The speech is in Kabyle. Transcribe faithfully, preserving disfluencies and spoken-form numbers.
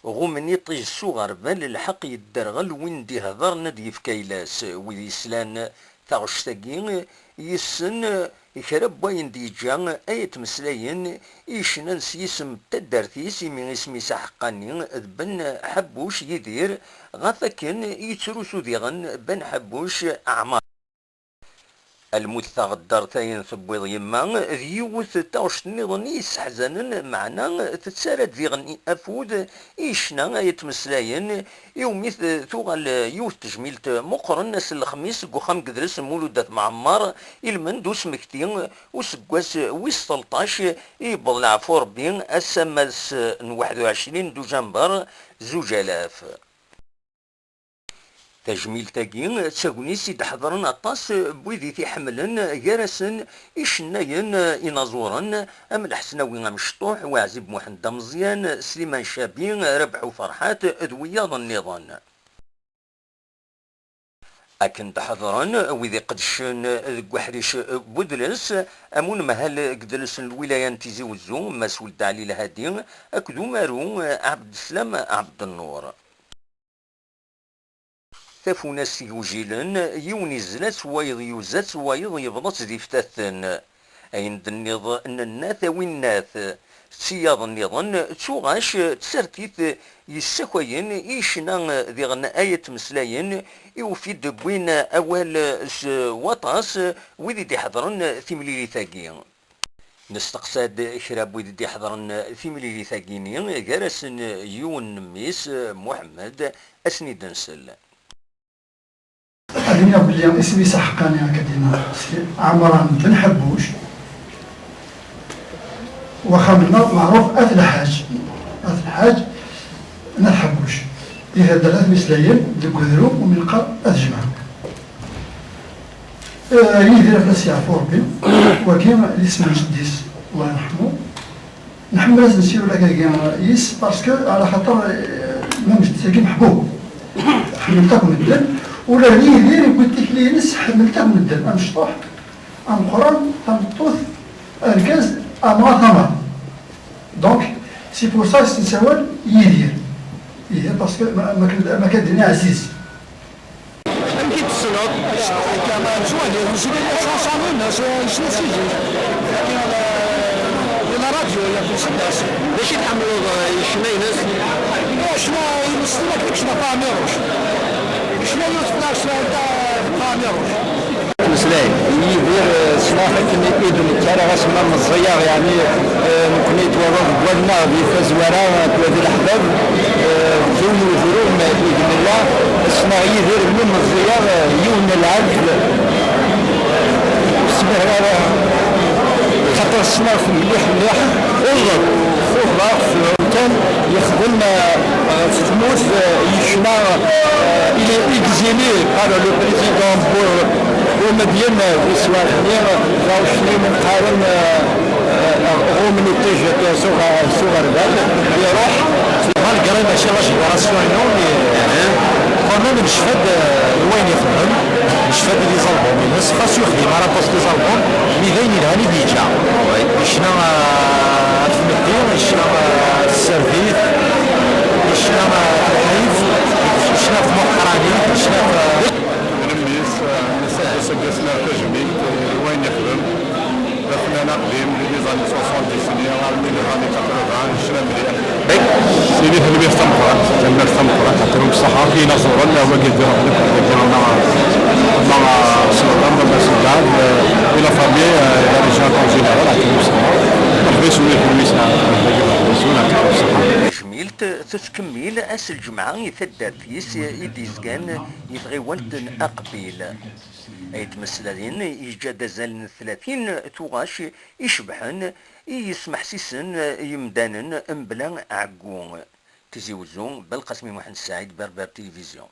Ɣummen iṭij s uɣerbal, lḥeqq yedderɣel, win d-iheḍren ad d-yefk ayla-s. Wid yeslan taɣect-agi, yessen kra n wayen d-yeǧǧa ay atmeslayen i yecnan s yisem n taddart-is, imi isem-is aḥeqqani d Ben Ḥebbuc Yidir, ɣef akken yettrusu diɣen Ben Ḥebbuc Ɛmar. Lmut taɣeddart ayen tewwiḍ yemma d yiwet n taɣect nniḍen i yesseḥzanen, meɛna tettarra-d diɣen afud i ccna ay yettmeslayen, iwumi t-, tuɣal yiwet n tejmilt meqqren ass n lexmis deg uxxam n yedles n Mulud At Mɛemmer, ilmend usmekti useggas wis tleṭṭac i yewweḍ leɛfu Rebbi ass ammas n waḥed u ɛecrin dujember zuǧ alaf. Tajmilt-agi d tagnit i d-ḥeḍren aṭas n wid i t-iḥemmlen, gar-asen icennayen inaẓuren am Lḥesnawi Amecṭuḥ, Waɛzib Muḥend Ameẓyan, Sliman Cabi, Rabeḥ Uferḥat d wiyaḍ nniḍen. Akken d-ḥeḍren wid iqeddcen deg uḥric n wedles, am unemhal deg yedles n lwilaya n Tizi Wezzu, Mass Weld Ɛli Lhadi, akked umaru Ɛebdeslam Ɛebdennur. Tafunast igujilen, yiwen izla-tt, wayeḍ yuza-tt, wayeḍ yebḍa-tt di ftaten. Ayen d-nniḍ nenna-t a winnat. Tiyaḍ nniḍen d tuɣac d tsertit yessakayen i ccna diɣen ay atmeslayen i ufi d-wwin awal s waṭas wid i d-iḥeḍren timlilit-agi. Nesteqsa-d kra n wid i d-iḥeḍren timlilit-agi-ni, gar-asen yiwen n mmi-s, Muḥemmed, ad sen-id-nsel. Ad iniɣ belli isem-is aḥeqqani akka d-yenna Ɛemran Ben Ḥebbuc. Waxxam-nneɣ meɛruf At Lḥaǧ. At Lḥaǧ n At Ḥebbuc. Di taddart At Meslayen deg udrum umi neqqar At Jemɛa. Eh, Yidir ad as-yeɛfu Rebbi. Wagi d isem n jeddi-s, Allah yerḥmu. Nḥemmel ad as-nsiwel akka dagi yis, parce que, ɛla xaṭer, eh, ma jeddi-s-agi meḥbub. Ḥemmlen-t akk medden. Ula d Yidir yewwi-d tikli-ines, ḥemmlen-t akk medden. Amecṭuḥ, ameqqran, tameṭṭut, argaz, amɣar, tamɣart. Donc, c'est pour ça i s-nessawal Yidir. Yidir, parce que ma, ma, ma kan d-nni ɛziz. Amek i t-tessneḍ? Akka, ma nettwali, nettwali ttɛuṣan-ines, yessnen si zik. Di la radio, yeɛni, s-, d acu i tḥemmleḍ, eh, i ccna-ines? Ccna-ines, d akken ccna Ṭaher Ɛmiruc. Ccna-ines, ccna Ṭaher Ɛmiruc. Meslay, Yidir, eh, ssneɣ-t akken i d-nekker, ɣas ma meẓẓiyeɣ, yeɛni, eh, nekkni twalaḍ deg wallen-nneɣ di tazwara, twala di leḥbab, eh, deg yiwen n udrum i d-nella, ssneɣ Yidir mi meẓẓiyeɣ, eh, yiwen n lɛebd, ur smireɣ ara, xaṭer ssneɣ-t mliḥ, mliḥ, xuḍeɣ, xuḍeɣ-t. Kan yexdem, euh, ɣef tmurt, euh, yekna, euh, il est exilé par le président Bo-, Boumediene, euh, di teswiɛt-nni, euh, ɣer uclim qqaren, euh, euh, ɣummen iṭij s uɣ-, s uɣerbal, iruḥ. Malgré mačči la génération-inu, mais, euh, quand même, necfa-d, euh, wayen ixeddem. Yecfa-d i les albums-ines, xas ur yexdim ara aṭas les albums, mais d ayen yelhan i d-yeǧǧa. Yecna, ah, ɣef tmetti, yecna, ah, ɣef tsertit, yecna, ah, ɣef lḥif, yecna ɣef tmuḥeqranit, yecna ɣef, ah, Mmi-s, ah, nessaggas-as tajmilt i wayen yexdem. D afennan aqdim, di les années soixante-dix-nni armi les années quatre-vingts, yecna mliḥ. Sidi, tanemmirt tameqqrant, tanemmirt tameqqrant, ɛṭirum ṣṣeḥḥa, i yinaẓuren, wagi d-iruḥen akk, wagi ama, ama Sultan, ama Sudad, euh, et la famille, euh, et la région en général, ɛṭirum ṣṣeḥḥa. Merḥba yes-wen, merḥba yes-wen, ɛṭirum ṣṣeḥḥa. Tajmilt tettkemmil ass n lǧemɛa i taddart-is i d-yezgan i tɣiwant n Aqbil. Ay d-meslayen, yeǧǧa-d azal n tlatin tuɣac icebḥen i yesmeḥsisen yemdanen mebla ɛeggu. Tizi Wezzu, Belqasmi Muḥend Saɛid, Berber Télévision.